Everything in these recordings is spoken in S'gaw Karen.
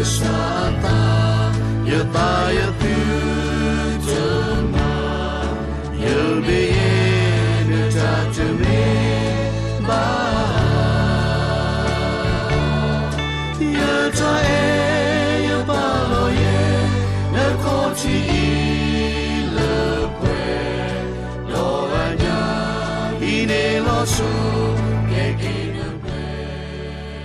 ကစၢ်အသး, ယသးယသုတမၤ, ယဘ့ၣ်ယဲၢ်နတၢ်တမ့ၢ် ဘၣ်, ယတၢ်အဲၣ်ယပာ်လီၤယဲ နခီၣ်ထံးအံၤလၢပှဲၤ, ဒီးအညၣ်ဟံးန့ၢ်လီၤစိၤ ကဲက့ၤနပှဲ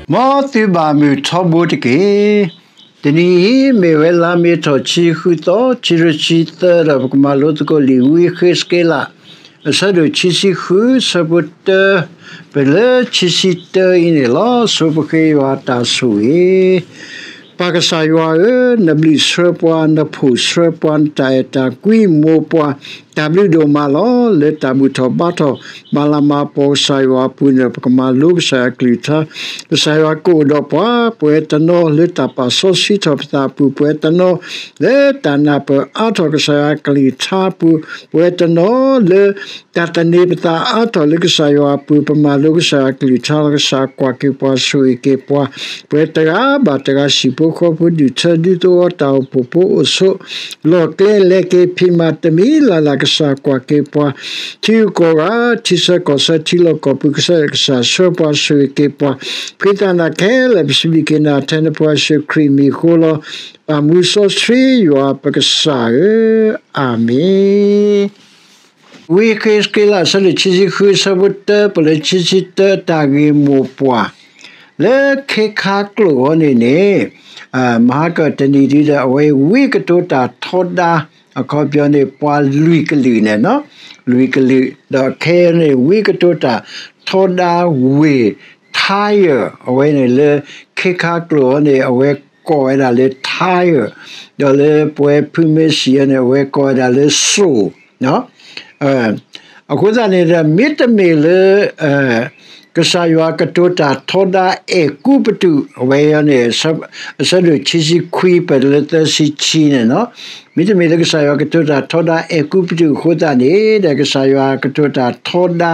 ၤ. မ်သုဘၣ်မုာ်ထီဘိတက့ၢ်. တနံၤအံၤ မ့ၢ်ဝဲလါမ့ၤထီၣ် ခံဆံဃုသီ ခံကထိခံဆံသၢ ဒီးပကမၤလိသကိးလံာ်ဝံဃ့းစက့လး အဆၢဒိၣ်ခံဆံဃု ဆၢဖိတၢ ပလၢခံဆံတၢအံၤန့ၣ်လီၤ. ဆိပဃ့ယွၤအတၢ်ဆိၣ်ဂ့ၤ. ပၢ်ကစၢ်ယွၤဧၢ, နဘျုးဆှၢပှၤ, နဖှိၣ်ဆှၢပှၤ, နတၢ်အဲၣ်တၢ်ကွံမိၢ်ပှၢ်, တၢ်ဘျုးဒိၣ်မးလီၤ. လၢတၢ်ဘူၣ်ထီၣ်ဘါထီၣ် မၤလၤမၤကပီၤကစၢ်ယွၤအပူၤန့ၣ် ပကမၤလိကစၢ်ယွၤကလုၢ်ကထါ, ကစၢ်ယွၤကအိၣ်ဒီးပှၤ, ပဝဲတနီၤလၢတၢ်ပာ်စီဆှံထီၣ်ပသးအပူၤ, ပဝဲတနီၤလၢတၢ်နၢ်ပၢၢ်အါထီၣ်ကစၢ်ယွၤကလုၢ်ကထါအပူၤ, ပဝဲတနီၤလၢ တၢ်သန့ၤပသးအါထီၣ်လၢကစၢ်ယွၤအပူၤ, ပမၤလိကစၢ်ယွၤကလုၢ်ကထါလီၤ. ကစၢ်ကွၢ်က့ၤပှၤဆိၣ်ဂ့ၤက့ၤပှၤ, ပဝဲတဂၤဘၣ်တဂၤ ဟံၣ်ဖိဃီဖိ ဒူၣ်ထၢဒူသဝီ တၢ်အိၣ်ဖှိၣ်ဖိအိၣ်ဆိး, လီၢ်ကျဲလဲၤက့ၤ ဖံးမၤတမံၤလၢ်လၢ် ကစၢ်ကွၢ်က့ၤပှၤ, ထံဂုၤကီၢ်ဂၤ ထံဆၢကီၢ်ဆၢ ထံလီၢ်ကီၢ်ပူၤ ကစၢ်ယွၤကစၢ်ဆှၢပှၤဆိၣ်ဂ့ၤက့ၤပှၤ, ဖှံသးနၤခဲလၢာ် ပစံးဘျုးက့ၤနၤ ထဲနဖိယ့ၣ်ၡူးခရံာ်မံၤအဃိလီၤ. ပၢ်မူစီဆှံယွၤပကစၢ်ဧၢ, အၤမ့ၣ်. ဝံဃ့းစက့လး အဆၢဒိၣ်ခံဆံဃု ဆၢဖိတၢ ပလၢခံဆံတၢ တၢ်ဂ့ၢ်မိၢ်ပှၢ် လၢခ့ခါကျိာ်အံၤန့ၣ်န့ၣ်, မဟါကတနံၤဒ်ဒီး အဝဲဝံကတိၤတၢ်ထီဒါ အခီပညီန့ၣ် ပှၤလွံၢ်ကလုာ်န့ၣ်, လွံၢ်ကလုာ်, ဒီးခဲအံၤန့ၣ် ဝံကတိၤတၢ်ထီဒါဝ့ၢ် Tyre အဝဲန့ၣ်လၢ ခ့ခါကျိာ်အံၤန့ၣ် အဝဲကိးဝဲဒၣ်လၢ Tyre, ဒီးလၢပဝဲဖုမ့ၢ်စံးအံၤန့ၣ် အဝဲကိးဝဲဒၣ်လၢစိၤ အဃိသတးန့ၣ်ဒီး မ့တမ့ၢ်လၢ ကစၢ်ယွၤကတိၤတၢ်ထီဒါအဲၤကူပတူး အဝဲအံၤန့ၣ် အဆၢဒိၣ်ခံဆံခွံ ပလၢသၢဆံခံန့ၣ်, မ့တမ့ၢ်လၢကစၢ်ယွၤကတိၤတၢ်ထီဒါအဲၤကူပတူးအဃိသတးန့ၣ်ဒီး ကစၢ်ယွၤကတိၤတၢ်ထီဒါ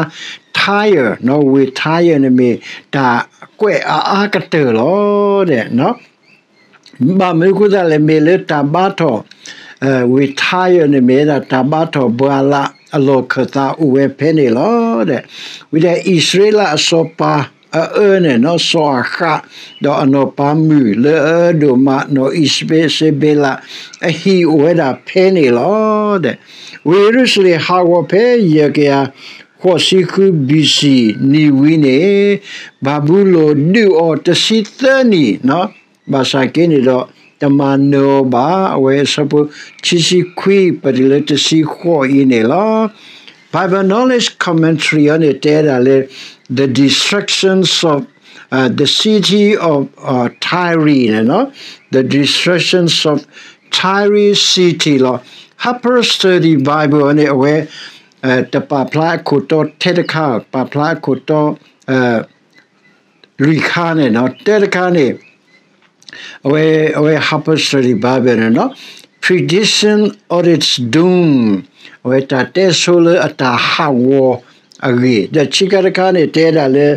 Tyre, ဝ့ၢ် Tyre န့ၣ်မ့ၢ်တၢ်ကွဲးအါအါကတၢၢ်လီၤ. ဘၣ်မနုၤအဃိသတးလဲၣ်, မ့ၢ်လၢတၢ်ဘါထီၣ်, ဝ့ၢ် Tyre န့ၣ် မ့ၢ်ဝဲဒၣ်တၢ်ဘါထီၣ်ဘှါလၢအလီၢ်ခၢၣ်သးအိၣ်ဝဲဖဲန့ၣ်လီၤ. ဝံၤဒီးအံၣ်စရ့လးအစီၤပၤအအၢန့ၣ် စီၤအၤဃး, ဒီးအနီၢ်ပၤမုၣ်လၢအအၢဒိၣ်မး နီၢ်အံၣ်စဘ့လး အဟံၣ်အိၣ်ဝဲဒၣ်ဖဲန့ၣ်လီၤ. ဝ့ၢ်ယရူၤၡလ့ၣ်ဟးဂီၤဖဲယဲၢ်ကယၤဃိးဆံဃု B C နံၣ်ဝံၤန့ၣ်, ဘၤဘူလိၣ်ဒုးအီၤတဆံသၢနံၣ်, ဘၣ်ဆၣ်က့န့ၣ်ဒီး တမၤနၢၤအီၤဘၣ်. အဝဲအဆၢဖိခံဆံခွံ ပတုၤလၢတဆံဃိးအံၤန့ၣ်လီၤ. Bible Knowledge Commentary အံၤန့ၣ် တဲဒၣ်လၢ The Destructions of the City of Tyre န့ၣ်, The Destructions of Tyre City လီၤ. Harper's Study Bible အံၤန့ၣ် အဝဲ တပာ်ဖျါအခိၣ်တီထဲတခါ, ပာ်ဖျါအခိၣ်တီ လွံၢ်ခါန့ၣ်, တၢတခါန့ၣ် အဝဲ အဝဲ Harper's Study Bible န့ၣ်, Prediction of its Doom, အဝဲတၢ်တဲဆိလၢအတၢ်ဟးဂီၤအဂ့ၢ်, ဒီးခံခါတခါန့ၣ် တဲဒၣ်လၢ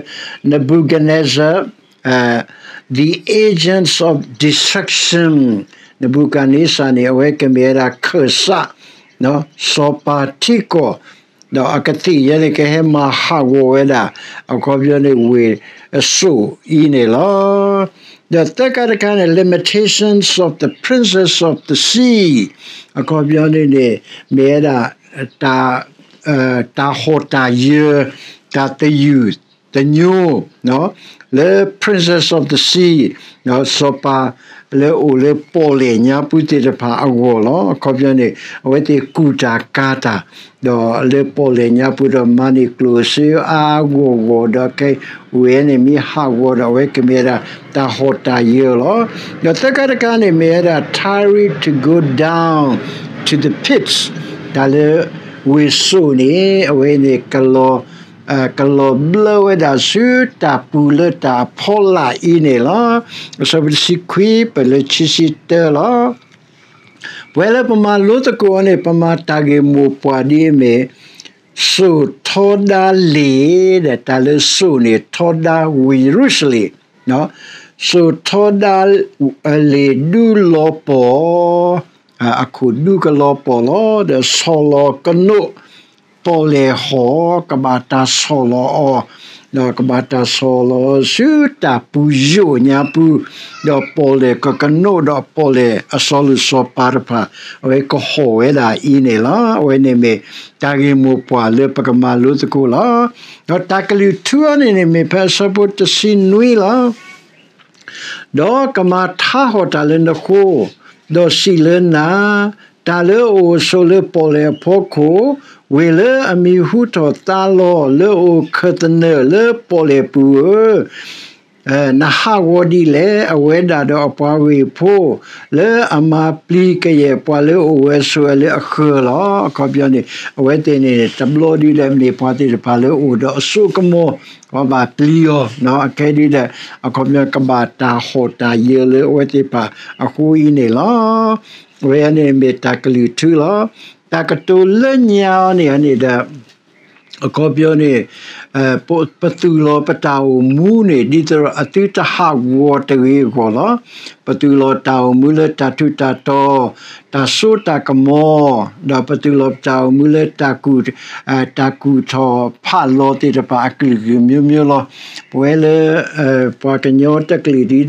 Nebuchadnezzar, the Agents of Destruction, နဘူၤခၣ်န့စၢ်န့ၣ် အဝဲကမ့ၢ်ဝဲဒၣ်ခၢၣ်စး စီၤပၤထံကီၢ်, ဒီးအကသ့ၣ်ယဲန့ၣ် ကဟဲမၤဟးဂီၤဝဲဒၣ် အခီပညီန့ၣ် ဝ့ၢ်အစိၤအံၤန့ၣ်လီၤ. ဒီးသၢခါတခါန့ၣ် Lamentations of the Princes of the Sea, အခီပညီန့ၣ်န့ၣ် မ့ၢ်ဝဲဒၣ် တၢ်ဟီၣ်တၢ်ယၢၤ တၢ်သယုၢ်သညိ လၢ Princess of the Sea, စီၤပၤလၢအိၣ်လၢပီၣ်လဲၣ်ညါပူၤသ့ၣ်တဖၣ်အဂီၢ်လီၤ. အခီပညီန့ၣ် အဝဲသ့ၣ်ကူၣ်တၢ်ကၤတၢ် ဒီးလၢပီၣ်လဲၣ်ညါပူၤဒီး မၤန့ၢ်ကျိၣ်စ့အါအါဂီၢ်ဂီၢ်ဒီး ခဲအံၤဝ့ၢ်န့ၣ်မ့ၢ်ဟးဂီၤဒီး အဝဲကမ့ၢ်ဝဲဒၣ်တၢ်ဟီၣ်တၢ်ယၢၤလီၤ. ဒီးသၢခါတခါန့ၣ် မ့ၢ်ဝဲဒၣ် Tyre to go down to the pits, တၢ်လၢဝ့ၢ်စိၤန့ၣ် အဝဲန့ၣ် ကလီၤဘျၢဝဲဒၣ်ဆူတၢ်ပူၤလၢတၢ်အဖီလာ်အံၤန့ၣ်လီၤ. အဆၢဖိတဆံခွံ ပတုၤလၢခံဆံတၢလီၤ. ပဝဲလၢပမၤလိသကိးအီၤန့ၣ် ပမၤတၢ်ဂ့ၢ်မိၢ်ပှၢ်ဒ်အမ့ၢ် စိၤထီဒါလ့ၣ်, ဒီးတၢ်လၢစိၤန့ၣ်ထီဒါဝ့ၢ်ယရူၤၡလ့ၣ်, စိာ်ထီဒါလ့ၣ်ဒုးလီၤပီၢ်, အခိၣ်ဒုးကလီၤပီၢ်လီၤ. ဒီးဆီၣ်လီၤကနိး ပီၣ်လဲၣ်ဟီၣ်, ကဘၣ်တၢ်ဆီၣ်လီၤအီၤ, ဒီးကဘၣ်တၢ်ဆီၣ်လီၤဆူတၢ်ပူၤယိာ်ညါပူၤ, ဒီးပီၣ်လဲၣ်ကကနိးဒီးပီၣ်လဲၣ်အစီၤလိၣ်စီၤပၤတဖၣ်, အဝဲကဟီၣ်ဝဲဒၣ်အံၤန့ၣ်လီၤ. အဝဲန့ၣ်မ့ၢ်တၢ်ဂ့ၢ်မိၢ်ပှၢ်လၢပကမၤလိသကိးလီၤ. ဒီးတၢ်ကလုၢ်ထူအံၤန့ၣ်န့ၣ် မ့ၢ်ဖဲအဆၢဖိတဆံနွံလီၤ. ဒီးကမၤထါဟီၣ်တၢ်လၢနဃိ, ဒီးစံးလၢနၤ, တၢ်လၢအအိၣ်ဆိးလၢပီၣ်လဲၣ်အဖီခိၣ်, ဝ့ၢ်လၢအမံၤဟူထီၣ်သါလီၤ, လၢအအိၣ်ခၢၣ်သနၢၣ်လၢပီၣ်လဲၣ်ပူၤဧၢ, နဟးဂီၤဒ်လဲၣ်. အဝဲဒၣ်ဒီးအပှၤဂ့ၢ်ဖိ လၢအမၤပျံၤကယဲၢ်ပှၤလၢအအိၣ်ဝဲဆိးဝဲလၢအဃၢၤလီၤ. အခီပညီန့ၣ် အဝဲသ့ၣ်န့ၣ် တဘျီဒုဒီးမ့ၢ်ပှၤသ့ၣ်တဖၣ်လၢအအိၣ်ဒီးအစိကမီၤ, ပှၤဘၣ်ပျံၤအီၤ, အခဲဒုဒီး အခီပညီကဘၣ်တၢ်ဟီၣ်တၢ်ယၢၤလၢအဝဲသ့ၣ်တဖၣ်အဃိအံၤန့ၣ်လီၤ. အဝဲန့ၣ်မ့ၢ်တၢ်ကလုၢ်ထူလီၤ. တၢ်ကတိၤလၢညါအီၤန့ၣ်န့ၣ်ဒီး အခီပညီန့ၣ် ပသူၣ်လီၤပတၢ်အိၣ်မူန့ၣ် ဒ်သိးဒီးအသုတဟးဂီၤတဂ့ၤအဂီၢ်လီၤ. ပသူၣ်လီၤတၢ်အိၣ်မူလၢတၢ်ထူးတၢ်တီၤ, တၢ်စိတၢ်ကမီၤ, ဒီးပသူၣ်လီၤပတၢ်အိၣ်မူလၢ တၢ်ကူၣ်ထီၣ်ဖးလီၤသ့ၣ်တဖၣ်အကလုာ်ကလုာ်မျိုးမျိုးလီၤ. ပဝဲလၢ ပှၤကညီတကလုာ်ဒ်ဒီး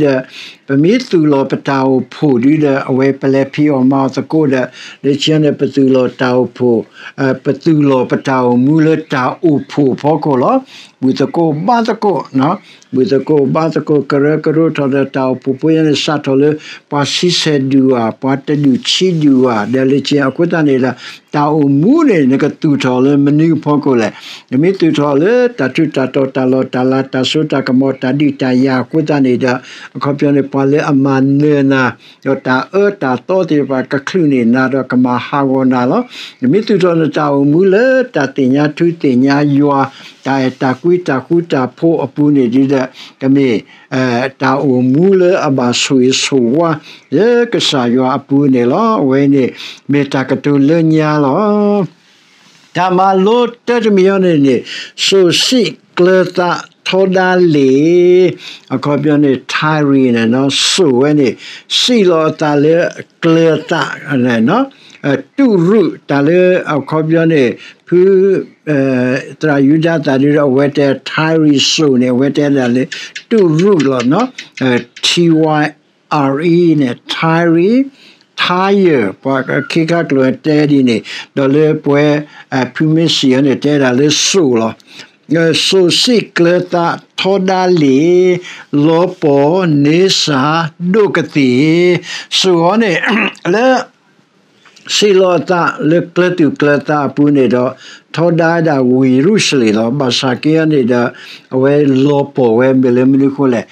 ပမ့ၢ်သူၣ်လီၤပတၢ်အိၣ်ဖှိၣ်ဒ်ဒီး အဝဲပလဲၤဖံးအီၣ်မၤအီၣ်သကိးဒီး လၢခံန့ၣ် ပသူၣ်လီၤတၢ်အိၣ်ဖှိၣ်, ပသူၣ်လီၤပတၢ်အိၣ်မူလၢတၢ်အိၣ်ဖှိၣ်အဖီခိၣ်လီၤ. ဘူၣ်သကိးဘါသကိး, ဘူၣ်သကိးဘါသကိး ကရၢကရိထီၣ်ဒီးတၢ်အိၣ်ဖှိၣ်ဖိယဲန့ၣ် စးထီၣ်လၢပှၤဆံဆဲၣ်ဒူၣ်ဧါ, ပှၤတဒူၣ်ဆံဒူၣ်ဧါ, ဒီးလၢခံအဃိသတးန့ၣ်ဒီး တၢ်အိၣ်မူန့ၣ် နကသူၣ်ထီၣ်လၢမနုၤအဖီခိၣ်လဲၣ်. နမ့ၢ်သူၣ်ထီၣ်လၢတၢ်ထူးတၢ်တီၤ တၢ်လီၢ်တၢ်လၤ တၢ်စိတၢ်ကမီၤ တၢ်ဒုးတၢ်ယၤအဃိသတးန့ၣ်ဒီး အခီပညီန့ၣ် ပှၤလၢအမၤနၢၤနၤ ဒီးတၢ်အၢတၢ်သီသ့ၣ်တဖၣ်ကချုးန့ၢ်နၤဒီးကမၤဟးဂီၤနၤလီၤ. နမ့ၢ်သူၣ်ထီၣ်နတၢ်အိၣ်မူလၢတၢ်သ့ၣ်ညါထူသ့ၣ်ညါယွၤ တၢ်အဲၣ်တၢ်ကွံတၢ်ဃူတၢ်ဖိးအပူၤန့ၣ်ဒ်ဒီး ကမ့ၢ် တၢ်အိၣ်မူလၢအဘၣ်ဆိၣ်ဂ့ၤဆိၣ်ဝါ လၢကစၢ်ယွၤအပူၤန့ၣ်လီၤ. အဝဲန့ၣ် မ့ၢ်တၢ်ကတိၤလၢညါလီၤ. တၢ်မၤလိတၢတမံၤအံၤန့ၣ်န့ၣ် စိာ်စံးကျၢၤသးထီဒါလ့ၣ်, အခီပညီန့ၣ် ထါရံၤန့ၣ် စိာ်ဝဲန့ၣ် စံးလီၤအသးလၢကျၢၤသး တူၣ်ရူၢ် တၢ်လၢအခီပညီန့ၣ် ဖု သရၣ်ယူဒၤသၣ်ဒ်ဒီး အဝဲတဲထါရံၤစိာ်န့ၣ် အဝဲတဲဒၣ်လၢ တူၣ်ရူၢ်လီၤ. T Y R E န့ၣ် ထါရံၤ, ထါယၢၢ် ပှၤခံခါကျိၤတဲဒ်န့ၣ် ဒီးလၢပဝဲ ဖုမ့ၢ်စံးအီၤန့ၣ် တဲဒၣ်လၢစိာ်လီၤ. စိာ်စံးကျၢၤသးထီဒါလ့ၣ်, လီၤပီၢ်န့ဆၣ်ဒိၣ်ကသ့ၣ်, စိာ်အီၤန့ၣ် လၢ စံးလီၤအသးလၢကျၢၤသူၣ်ကျၢၤသးအပူၤန့ၣ်ဒီး ထီဒါဝဲဒၣ်ဝ့ၢ်ယရူၤၡလ့ၣ်လီၤ. ဘၣ်ဆၣ်က့အံၤန့ၣ်ဒီး အဝဲလီၤပီၢ်ဝဲမ့ၢ်လၢမနုၤအဃိလဲၣ်,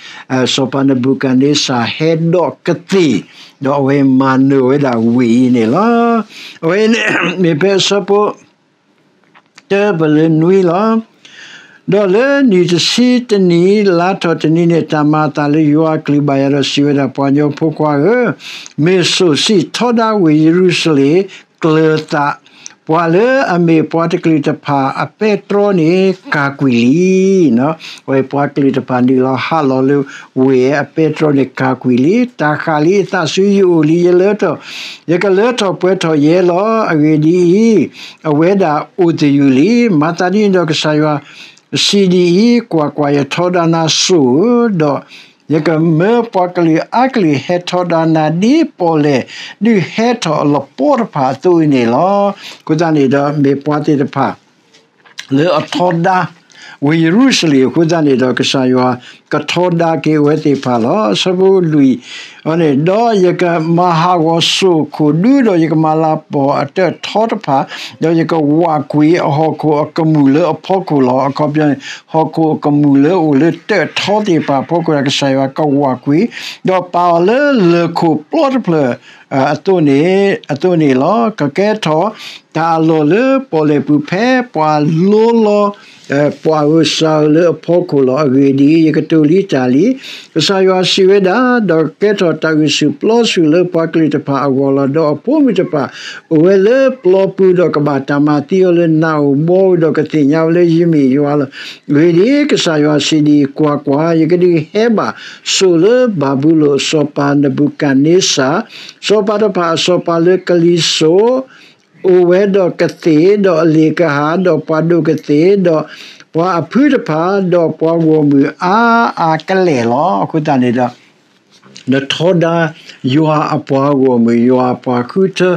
စီၤပၤနဘူၤခၣ်န့ဆၣ်ဟဲဒိးကသ့ၣ်, ဒီးအဝဲမၤနၢၤဝဲဒၣ်ဝ့ၢ်အံၤန့ၣ်လီၤ. အဝဲန့ၣ် မ့ၢ်ဖဲအဆၢဖိ တၢပလၢနွံလီၤ. ဒီးလၢနံၣ်တဆံတနံၣ် လါထီၣ်တနံၣ်န့ၣ် တၢ်မၤအသးလၢယွၤအကလုၢ်ဘၣ်ယၤဒီးစံးဝဲဒၣ်, ပှၤကညီဖိခွါဧၢ, မ့ၢ်စိာ်စံးထီဒါဝ့ၢ်ယရူၤၡလ့ၣ်ကျၢၤသး, ပှၤလၢအမ့ၢ်ပှၤတကလုာ်တဖၣ်အပဲတြီန့ၣ်ကၤကွံာ်လံ. ဝဲပှၤကလုာ်တဖၣ်နုာ်လီၤဟးလီၤလၢဝ့ၢ်အပဲတြီန့ၣ်ကၤကွံာ်လံ. တၢ်ဃၣ်လံအသးဆူယအိၣ်လံ, ယလၢထီၣ်, ယကလၢထီၣ်ပှဲၤထီၣ်ယဲလီၤ. အဂ့ၢ်ဒ်အံၤ, အဝဲဒၣ်အိၣ်သယုၢ်လံ. မၤသးဒ်န့ၣ်ဒီးကစၢ်ယွၤ စံးဒ်အံၤ, ကွၢ်ကွၢ်, ယထီဒါနၤစိာ်ဧၢ, ဒီးယကမၢပှၤကလုာ်အါကလုာ်ဟဲထီဒါနၤ ဒ်ပီၣ်လဲၣ်ဒုးဟဲထီၣ်အလပီတဖၣ်အသိးအံၤန့ၣ်လီၤ. အဃိသတးန့ၣ်ဒီး မ့ၢ်ပှၤသ့ၣ်တဖၣ် လၢအထီဒါ ဝ့ၢ်ယရူၤၡလ့ၣ်အဃိသတးန့ၣ်ဒီး ကစၢ်ယွၤကထီဒါက့ၤအဝဲသ့ၣ်တဖၣ်လီၤ. အဆၢဖိလွံၢ်အံၤန့ၣ်, ဒီးယကမၤဟးဂီၤစိာ်ခိၣ်ဒူ ဒီးယကမၤလၤပီၢ်အတၢၣ်ထီတဖၣ်, ဒီးယကဝးကွံာ်အဟီၣ်ခိၣ်အကမူၣ်လၢအဖီခိၣ်လီၤ. အခီပညီန့ၣ် ဟီၣ်ခိၣ်အကမူၣ်လၢအအိၣ်လၢတၢၣ်ထီသ့ၣ်တဖၣ်အဖီခိၣ်ဒီး ကစၢ်ယွၤကဝးကွံာ်, ဒီးပာ်အီၤလၢလၢၢ်ခိၣ်ပျီတဖျၢၣ် အသိးန့ၣ်, အသိးန့ၣ်လီၤ. ကကဲထီၣ်တၢ်အလီၢ်လၢပီၣ်လဲၣ်ပူၤ ဖဲပှၤလိလီၤ ပှၤဧိၤစၤဧိၤလၢအဖီခိၣ်လီၤ. အဂ့ၢ်ဒ်အံၤ, ယကတိၤလံတၢ်လံ, ကစၢ်ယွၤစံးဝဲဒၣ်, ဒီးကကဲထီၣ်တၢ်ဂုာ်ဆူၣ်ပျီဆူၣ်လၢပှၤကလုာ်တဖၣ်အဂီၢ်လီၤ. ဒီးအဖိမုၣ်တဖၣ် အိၣ်ဝဲလၢပျီပူၤ, ဒီးကဘၣ်တၢ်မၤသံအီၤလၢနၢ်ဧိၤဘီဧိၤ, ဒီးကသ့ၣ်ညါဝဲလၢယမ့ၢ်ယွၤလီၤ. အဂ့ၢ်ဒ်အံၤ, ကစၢ်ယွၤစံးဒ်အံၤ, ကွၢ်ကွၢ်, ယကဒုးဟဲဘၣ်စိာ်လၢဘၤဘူလိၣ်အစီၤပၤနဘူၤခၣ်နံစၢ်, စီၤပၤတဖၣ်အစီၤပၤလၢကလံၤစိး, အိၣ်ဝဲဒီးကသ့ၣ်, ဒီးအလ့ၣ်ကဟၣ်, ဒီးပှၤဒိၣ်ကသ့ၣ်, ဒီးပှၤအဖုတဖၣ်, ဒီးပှၤဂီၢ်မုၢ်အါအါကလဲာ်လီၤ. အဃိသတးန့ၣ်ဒီး နထီဒါယွၤအပှၤဂီၢ်မုၢ်, ယွၤအပှၤဃုထၢ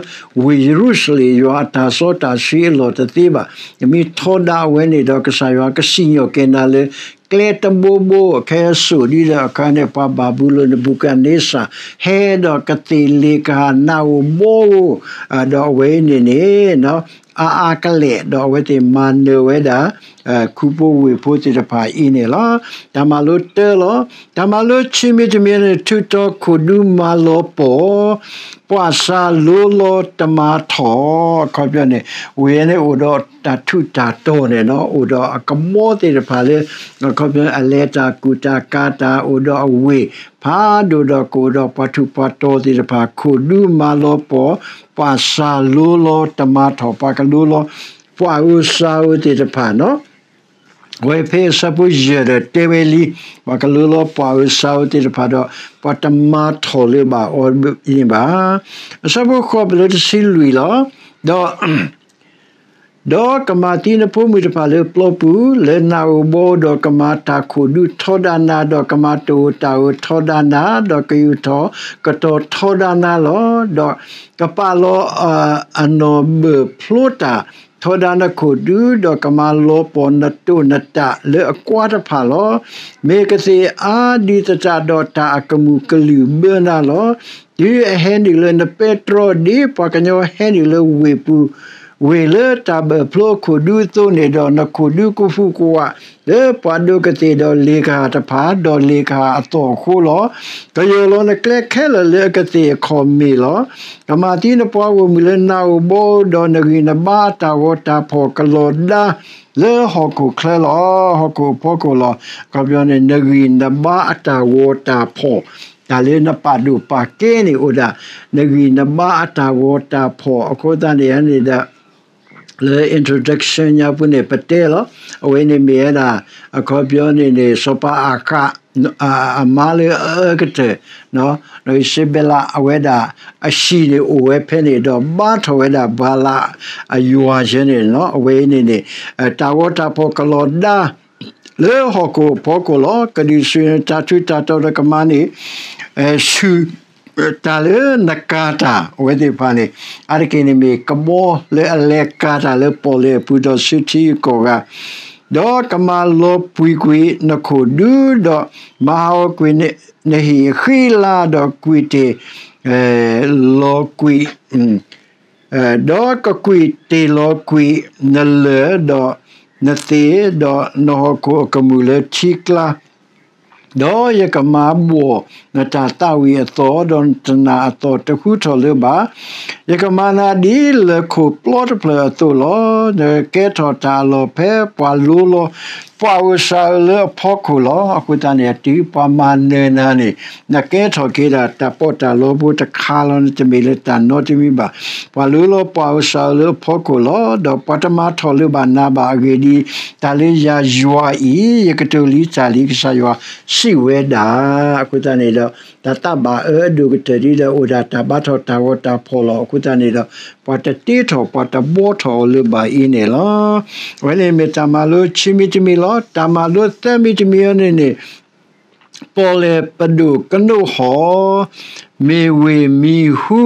ဝ့ၢ်ယရူၤၡလ့ၣ်, ယွၤအတၢ်စီတၢ်ဆှံအလီၢ်တသ့ဘၣ်. နမ့ၢ်ထီဒါအဝဲန့ၣ်ဒီး ကစၢ်ယွၤကစံၣ်ညီၣ်က့ၤနၤလၢ ကျဲတဘိဘိ, ခဲအံၤစိာ်ဒ်ဒီးအခါန့ၣ် ပှၤဘၤဘူလိၣ်နဘူၤခၣ်နံစၢ် ဟဲဒီးကသ့ၣ်လ့ၣ်ကဟၣ်နၢ်ဧိၤဘီဧိၤ, ဒီးအဝဲအံၤန့ၣ်န့ၣ် အါအါကလဲာ်, ဒီးအဝဲသ့ၣ်မၤနၢၤဝဲဒၣ် ခူဖိဝ့ၢ်ဖိသ့ၣ်တဖၣ်အံၤန့ၣ်လီၤ. တၢ်မၤလိတၢလီၤ. တၢ်မၤလိဆံမံၤတမံၤန့ၣ် ထုးထီၣ်ခိၣ်ဒူမၤလီၤပီၢ် ပှၤစၤလိလီၤတမၤထီၣ်, အခီပညီန့ၣ် ဝ့ၢ်န့ၣ်အိၣ်ဒီးတၢ်ထူးတၢ်တီၤန့ၣ်လီၤ, အိၣ်ဒီးအကဘီသ့ၣ်တဖၣ်လၢ အခီပညီ အလဲၤတၢ်ကူၣ်တၢ်ကၤတၢ် အိၣ်ဒီးအဝ့ၢ်ဖးဒိၣ်ဒီးကအိၣ်ဒီးပှၤထူးပှၤတီၤသ့ၣ်တဖၣ် ခိၣ်ဒူမၤလီၤပီၢ်, ပှၤစၤလိလီၤတမၤထီၣ်, ပှၤကလိလီၤ ပှၤဧိၤစၤဧိၤသ့ၣ်တဖၣ် ဝဲဖဲအဆၢဖိယဲၢ်ဒီးတဲဝဲလံ, ပှၤကလိလီၤပှၤဧိၤစၤဧိၤသ့ၣ်တဖၣ်ဒီး ပှၤတမၤထီၣ်လၢၤဘၣ်အီၤန့ၣ်ဘၣ်. အဆၢဖိဃိးပလၢတဆံလွံၢ်လီၤ. ဒီး ဒီးကမၤသံနဖိမုၣ်တဖၣ်လၢပျီပူၤ, လၢနၢ်ဧိၤဘီဧိၤ, ဒီးကမၤတၢ်ခိၣ်ဒူထီဒါနၤ, ဒီးကမၤတၢ်အိၣ်တၢ်အၢထီဒါနၤ, ဒီးကယူာ်ထီၣ်ကတီၤထီဒါနၤလီၤ. ဒီးကပာ်လီၤ အနီၢ်ဘၢၣ်ဖျိတၢ်ထီဒါနခိၣ်ဒူ, ဒီးကမၤလီၤပီၢ်နတိၢ်နတၢ်လၢအကွါတဖၣ်လီၤ. မ့ၢ်ကသ့ၣ်အါဒံးသတးဒီး တၢ်အကမူၣ်ကလုၢ်ဘၢနၤလီၤ. တုၤအဟဲနုာ်လၢနပဲတြီဒ် ပှၤကညီဟဲနုာ်လၢဝ့ၢ်ပူၤ, ဝ့ၢ်လၢတၢ်ဘၢၣ်ဖျိအခိၣ်ဒူအသိးန့ၣ်ဒီး, နခိၣ်ဒူကဟူးကဝးလၢပှၤဒိၣ်ကသ့ၣ်ဒီးလ့ၣ်ကဟၣ်တဖၣ်, ဒီးလ့ၣ်ကဟၣ်အသီၣ်အဃိလီၤ. ကယီၢ်လီၤနကျဲခဲလၢာ်လၢအကသ့ၣ်အခီၣ်မ့ၢ်လီၤ. ကမၤသံနပှၤဂီၢ်မုၢ်လၢနၢ်ဧိၤဘီဧိၤ, ဒီးနဂံၢ်နဘါအတၢ်ဂီၤတၢ်ဖီၣ်ကလီၤဒါလၢဟီၣ်ခိၣ်ချၢလီၤ. ဟီၣ်ခိၣ်အဖီခိၣ်လီၤ. အခီပညီန့ၣ် နဂံၢ်နဘါအတၢ်ဂီၤတၢ်ဖီၣ် တၢ်လၢနပာ်ဒိၣ်ပာ်ကဲန့ၣ်အိၣ်ဒၣ်, နဂံၢ်နဘါအတၢ်ဂီၤတၢ်ဖီၣ်အဃိသတးန့ၣ်န့ၣ်ဒီး လၢ introduction ညါပူၤန့ၣ် ပတဲလီၤ. အဝဲန့ၣ်မ့ၢ်ဝဲဒၣ် အခီပညီန့ၣ်န့ၣ် စီၤပၤအၤဃး အမါလၢအအၢကတၢၢ် နီၢ်အံၤစဘဲလး အဝဲဒၣ်အဟံၣ်န့ၣ်အိၣ်ဝဲဖဲန့ၣ် ဒီးဘါထီၣ်ဝဲဒၣ်ဘၤလးအယွၤယဲန့ၣ်လီၤ. အဝဲအံၤန့ၣ်န့ၣ် တၢ်ဂီၤတၢ်ဖီၣ်ကလီၤဒါ လၢဟီၣ်ခိၣ်အဖီခိၣ်လီၤ. ကဒုးဆူၣ်န့ၢ်တၢ်ထူးတၢ်တီၤဒီးကမၤန့ၢ် ဆူၣ် တၢ်လၢနကၤတၢ် အဝဲသ့ၣ်တဖၣ်န့ၣ် အါတက့ၢ်န့ၣ်မ့ၢ်ကဘီလၢအလဲၤကၤတၢ်လၢပီၣ်လဲၣ်အပူၤဒီးစုထံအကီၢ်ဂၤ, ဒီးကမၤလီၤပှံၤကွံာ်နခိၣ်ဒူ ဒီးမၤဟးဂီၤကွံာ်နဟံၣ်အဃံအလၤ ဒီးကွံာ်တ့ၢ်လီၤကွံာ် ဒီးကကွံာ်တ့ၢ်လီၤကွံာ်နလၢၢ်ဒီးနသ့ၣ် ဒီးနဟီၣ်ခိၣ်အကမူၣ်လၢထံကျါ, ဒီးယကမၤဘှီၣ်နတၢ်သးဝံၣ်အသီၣ်, ဒီးနတနာ်အသီၣ်တဟူထီၣ်လၢၤဘၣ်. ယကမၤနၤဒ်လၢၢ်ခိၣ်ပျီတဖျၢၣ်အသိးလီၤ. နကကဲထီၣ်တၢ်အလီၢ်ဖဲပှၤလိလီၤ ပှၤဧိၤစၢ်ဧိၤလၢအဖီခိၣ်လီၤ. အဃိသတးန့ၣ် တုၤပှၤမၤနၢၤနၤန့ၣ် နကဲထီၣ်က့ၤဒၣ်တၢ်ပီးတၢ်လီဖိတခါလီၤ. နတမ့ၢ်လၢတၢ်နီတမံၤဘၣ်. ပှၤလိလီၤပှၤဧိၤစၢ်ဧိၤလၢအဖီခိၣ်လီၤ. ဒီးပှၤတမၤထီၣ်လၢၤဘၣ်နၤဘၣ်. အဂ့ၢ်ဒ်အံၤ, တၢ်လၢယၤယွၤအံၤ ယကတိၤလံတၢ်လံ ကစၢ်ယွၤစံးဝဲဒၣ်. အဃိသတးန့ၣ်ဒီး တၢ်သးဘၣ်အၢအဒိၣ်ကတၢၢ်ဒ်ဒီး အိၣ်ဒၣ်တၢ်ဘါထီၣ်တၢ်ဂီၤတၢ်ဖီၣ်လီၤ. အဃိသတးန့ၣ်ဒီး ပှၤတတ့ထီၣ် ပှၤတဘှီထီၣ်အီၤလၢၤဘၣ်အံၤန့ၣ်လီၤ. အဝဲန့ၣ်မ့ၢ်တၢ်မၤလိခံမံၤတမံၤလီၤ. တၢ်မၤလိသၢမံၤတမံၤအံၤန့ၣ်န့ၣ် ပီၣ်လဲၣ်ပဒိၣ်ကနိးဟီၣ်, မ့ၢ်ဝ့ၢ်မံၤဟူ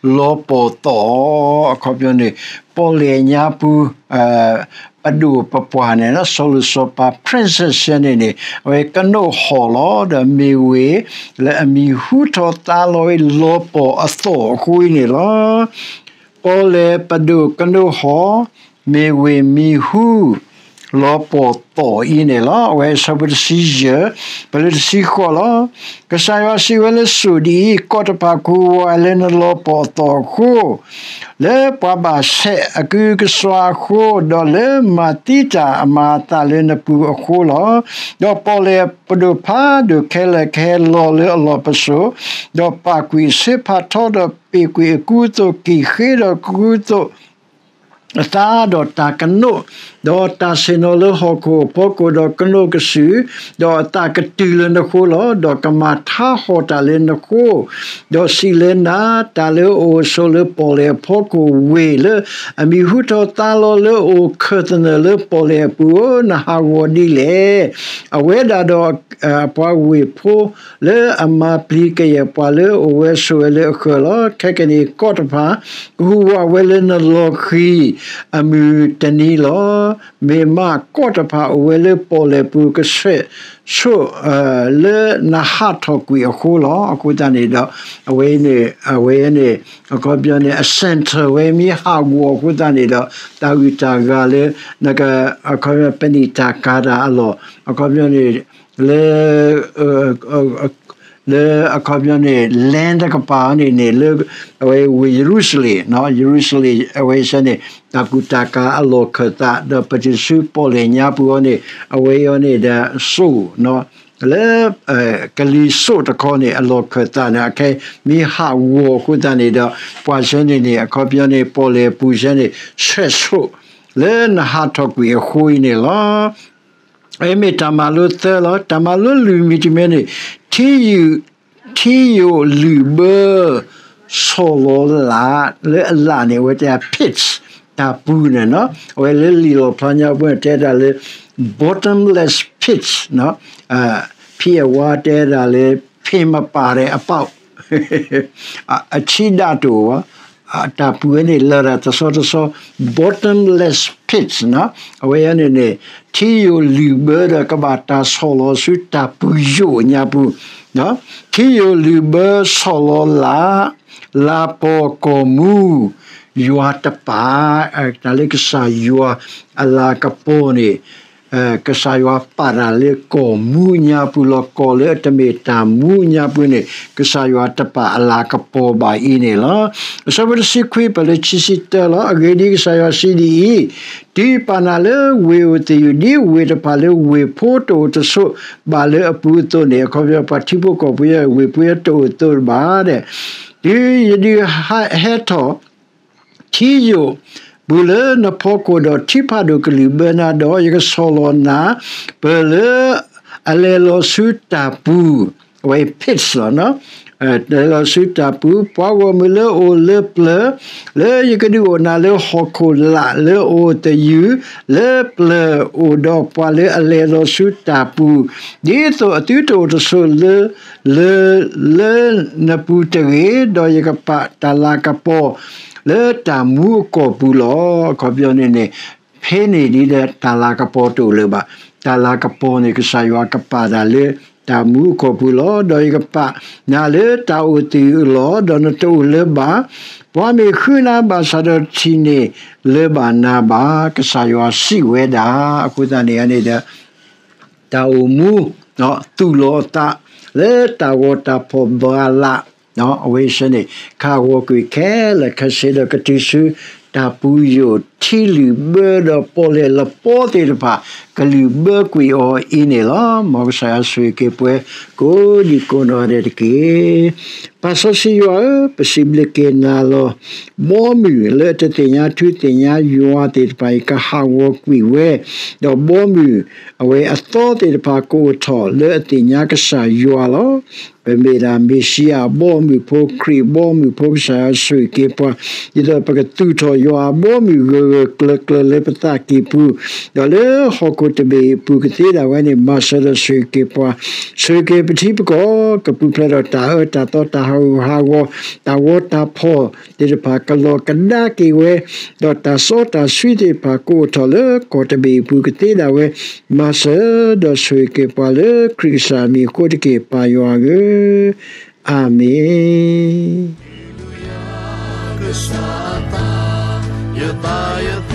လီၤပီၢ်သီၣ်, အခီပညီန့ၣ် ပီၣ်လဲၣ်ညါပူၤ ပဒိၣ်ပပှၢ်န့ၣ် စီၤလိၤစီၤပၤ princess န့ၣ်န့ၣ် အဝဲကနိးဟီၣ်လီၤ. ဒီးမ့ၢ်ဝ့ၢ်လၢအမံၤဟူထီၣ်သါလီၤဝဲ လီၤပီၢ်အသီၣ်အဃိအံၤန့ၣ်လီၤ. ပီၣ်လဲၣ်ပဒိၣ်ကနိးဟီၣ်, မ့ၢ်ဝ့ၢ်မံၤဟူ လီၤပီၢ်သီၣ်အံၤန့ၣ်လီၤ. အဝဲအဆၢဖိတဆံယဲၢ် ပလၢတဆံဃိးလီၤ. ကစၢ်ယွၤစံးဝဲလၢစိၣ်ဒ်အံၤ, ကီၢ်တဖၣ်ကဝၤလၢနလီၤပီၢ်သီၣ်အဃိ လၢပှၤဘၣ်ဆဲးအကုကစွါအဃိ, ဒီးလၢမၤသံတၢ်အမၤအသးလၢနပူၤအဃိလီၤ. ဒီးပီၣ်လဲၣ်ပဒိၣ်ဖးဒိၣ်ခဲလၢာ်ကဟဲလီၤလၢအလီၢ်ပစိာ်, ဒီးပာ်ကွံာ်အဆၢဖးထီဒီးပ့ၢ်ကွံာ်အကူအသိးကံၢ်ဃ့ဒီးကူအသိး အသးဒီးတၢ်ကနိး, ဒီးတၢ်ဆ့ၣ်နီၤလၢဟီၣ်ခိၣ်အဖီခိၣ်ဒီးကနိးကစုာ်, ဒီးအသးကတုၤလၢနဃိလီၤ. ဒီးကမၤထါဟီၣ်တၢ်လၢနဃိ, ဒီးစံးလဲနၤ, တၢ်လၢအအိၣ်ဆိးလၢပီၣ်လဲၣ်အဖီခိၣ်ဝ့ၢ်လၢ အမံၤဟူထီၣ်သါလီၤလၢအအိၣ်ခၢၣ်သနၢၣ်လၢပီၣ်လဲၣ်အပူၤဧၢ, နဟးဂီၤဒ်လဲၣ်. အဝဲဒၣ်ဒီး အပှၤဝ့ၢ်ဖိလၢအမၤပျံၤကယဲၢ်ပှၤလၢအအိၣ်ဝဲဆိးဝဲလၢအဃၢၤလီၤ. ခဲကနံၣ်အံၤကီၢ်တဖၣ် ကဟူးဝးဝဲလၢနလီၤဃံၤအမုၢ်တနံၤလီၤ. မ့ၢ်မးကီၢ်တဖၣ်အိၣ်ဝဲလၢပီၣ်လဲၣ်ပူၤကဆဲးဆိး လၢနဟးထီၣ်ကွံာ်အဃိလီၤ. အဃိသတးန့ၣ်ဒီး အဝဲန့ၣ် အဝဲန့ၣ် အခီပညီန့ၣ် အ center ဝဲမ့ၢ်ဟးဂီၤအဃိသတးန့ၣ်ဒီး တၢ်ဂုၤတၢ်ဂၤလၢ အခီပညီ ပနံာ်တၢ်ကၤတၢ်အလီၢ် အခီပညီန့ၣ် လၢ လၢအခီပညီန့ၣ် land တကပၤန့ၣ်န့ၣ် လၢ အဝဲဝ့ၢ်ယရူၤၡလ့ၣ်, ယရူၤၡလ့ၣ် အဝဲဆၢန့ၣ် တၢ်ကူၣ်တၢ်ကၤအလီၢ်ခၢၣ်သး ဒီးပတုၤဆူပီၣ်လဲၣ်ညါပူၤအီၤန့ၣ် အဝဲအံၤန့ၣ်ဒီးစိၣ် လၢ ကလံၤစိးတခီန့ၣ် အလီၢ်ခၢၣ်သးန့ၣ် အခဲမ့ၢ်ဟးဂီၤအဃိသတးန့ၣ်ဒီး ပှၤဆၢန့ၣ်န့ၣ် အခီပညီန့ၣ် ပီၣ်လဲၣ်ပူၤဆၢန့ၣ် ဆဲးဆိး လၢနဟးထီၣ်ကွံာ်အဃိအံၤန့ၣ်လီၤ. အမ့ၢ်တၢ်မၤလိသၢလီၤ. တၢ်မၤလိလွံၢ်မံၤတမံၤန့ၣ် ထံယိာ် ထံယိာ်လုၢ်ဘၢ ဆီၣ်လီၤလၢ် လၢအလၣ်န့ၣ် အဝဲတဲ pits တၢ်ပူၤန့ၣ်နီၤ အဝဲလၢလံာ်လီၣ်ဖျါညါပူၤန့ၣ် တဲဒၣ်လၢ bottomless pits ဖံအဝါတဲဒၣ်လၢ ဖံမပာ်ဒီးအပီ အဆံးဒၣ်တအိၣ်ဘၣ် တၢ်ပူၤဝဲန့ၣ်လၢတၢ်တဆီတဆီ bottomless pits နီၤ အဝဲန့ၣ်န့ၣ် ထံယိာ်လုၢ်ဘၢဒီးကဘၣ်တၢ်ဆီၣ်လီၤဆူတၢ်ပူၤယိာ်ညါပူၤ ထံယိာ်လုၢ်ဘၢဆီၣ်လီၤလၢ် လၤပီၤကီၢ်မူ ယွၤတပာ် တၢ်လၢကစၢ်ယွၤအလၤကပီၤန့ၣ် ကစၢ်ယွၤပာ်တၢ်လၢကီၢ်မူညါပူၤလီၤ. ကီၢ်လၢအတမ့ၢ်တၢ်မူညါပူၤန့ၣ် ကစၢ်ယွၤတပာ်အလၤကပီၤဘၣ်အံၤန့ၣ်လီၤ. အဆၢဖိတဆံခွံ ပလၢခံဆံတၢလီၤ. အဂ့ၢ်ဒ်အံၤ, ကစၢ်ယွၤစံးဒ်အံၤ, တုၤပာ်နၤလၢဝ့ၢ်အိၣ်သယုၢ် ဒ်ဝ့ၢ်တဖၣ်လၢဝ့ၢ်ဖိတအိၣ်တဆိးဘၣ်လၢအပူၤအသိးန့ၣ်, အခီပညီ ပှၤထံဖိကီၢ်ဖိ ဝ့ၢ်ဖိတအိၣ်အသိးဘၣ်ဒီး, တုၤယဒုးဟဲထီၣ် ထံယိာ်ပူၤလၢနဖီခိၣ်ဒီးထံဖးဒိၣ်ကလုၢ်ဘၢနၤဒီး, ယကဆီၣ်လီၤနၤ ပၢၢ်လၢအလဲၤလီၤဆူတၢ်ပူၤ, အဝဲ pits လီၤ, လဲၤလီၤဆူတၢ်ပူၤ, ပှၤဂီၢ်မုၢ်လၢအအိၣ်လၢပျၢၤ, လၢယကဒုးအိၣ်နၤလၢဟီၣ်ခိၣ်လာ်လၢအအိၣ်သယုၢ်, လၢပျၢၤအိၣ်ဒီးပှၤလၢအလဲၤလီၤဆူတၢ်ပူၤ, ဒ်သိးအသုတအိၣ်တဆိးလၢ လၢ လၢနပူၤတဂ့ၤ, ဒီးယကပာ်တၢ်လၤကပီၤလၢတၢ်မူအကီၢ်ပူၤလီၤ. အခီပညီန့ၣ်န့ၣ် ဖဲန့ၣ်ဒ်ဒီးတၢ်လၤကပီၤတအိၣ်လၢၤဘၣ်. တၢ်လၤကပီၤန့ၣ် ကစၢ်ယွၤကပာ်တၢ်လၢတၢ်မူအကီၢ်ပူၤလီၤ. ဒီးယကပာ်နၤလၢတၢ်အိၣ်သယုၢ်အလီၢ်, ဒီးနတအိၣ်လၢၤဘၣ်. ပှၤမ့ၢ်ဃုနၤဘၣ်ဆၣ်ဒီးတထံၣ်န့ၢ်လၢၤဘၣ်နၤဘၣ်, ကစၢ်ယွၤစံးဝဲဒၣ်. အဃိသတးန့ၣ်န့ၣ်ဒီး တၢ်အိၣ်မူ သူၣ်လီၤအသးလၢတၢ်ဂီၤတၢ်ဖီၣ်ဘၣ်လၢ်, အဝဲဆၢန့ၣ် ခးဂီၤကွံာ်ခဲလၢာ်ခဲဆ့ဒီးကတုၤဆူ တၢ်ပူၤယိာ်ထံလုၢ်ဘၢဒီးပီၣ်လဲၣ်လပီသ့ၣ်တဖၣ် ကလုၢ်ဘၢကွံာ်အီၤအံၤန့ၣ်လီၤ. မ်ကစၢ်ယွၤဆိၣ်ဂ့ၤက့ၤပှၤကိးဒံကိးနီၢ်ဒဲးတက့ၢ်. ပၢ်စီဆှံယွၤဧၢ, ပစံးဘျုးက့ၤနၤလီၤ. ဘီမုၢ်လၢအတသ့ၣ်ညါထူသ့ၣ်ညါယွၤသ့ၣ်တဖၣ်အံၤ ကဟးဂီၤကွံာ်ဝဲ, ဒီးဘီမုၢ်အဝဲအသီသ့ၣ်တဖၣ်ကအိၣ်ထီၣ်လၢအသ့ၣ်ညါကစၢ်ယွၤလီၤ. ပမ့ၢ်ဒၣ်မ့ၣ်ၡံအၤအဘီအမုၢ်ဖိ, ခရံာ်အဘီအမုၢ်ဖိ, ကစၢ်ယွၤဆိၣ်ဂ့ၤက့ၤပှၤ, ဒ်သိးပကသူၣ်ထီၣ်ယွၤအဘီအမုၢ်ဂၢၢ်ဂၢၢ်ကျၢၤကျၢၤလၢပသးကံၢ်ပူၤ, ဒီးလၢဟီၣ်ခိၣ်တဘ့ၣ်အပူၤကသ့ဒၣ်ဝဲန့ၣ် မၤစၢၤဒီးဆိၣ်ဂ့ၤက့ၤပှၤ, ဆိၣ်ဂ့ၤက့ၤပထံပကီၢ် ကပူၤဖျဲးဒီးတၢ်အၢတၢ်သီတၢ်ဟးဂူာ်ဟးဂီၤ တၢ်ဂီၤတၢ်ဖီၣ်သ့ၣ်တဖၣ်ကလီၤကဒါက့ၤဝဲ, ဒီးတၢ်စီတၢ်ဆှံသ့ၣ်တဖၣ်ကအိၣ်ထီၣ်လၢကီၢ်တဘ့ၣ်အပူၤကသ့ဒၣ်ဝဲ, မၤစၢၤဒီးဆိၣ်ဂ့ၤက့ၤပှၤလၢခရံာ်ကစၢ်မံၤအဃိတက့ၢ် ပၢ်ယွၤဧၢ, အၤမ့ၣ်.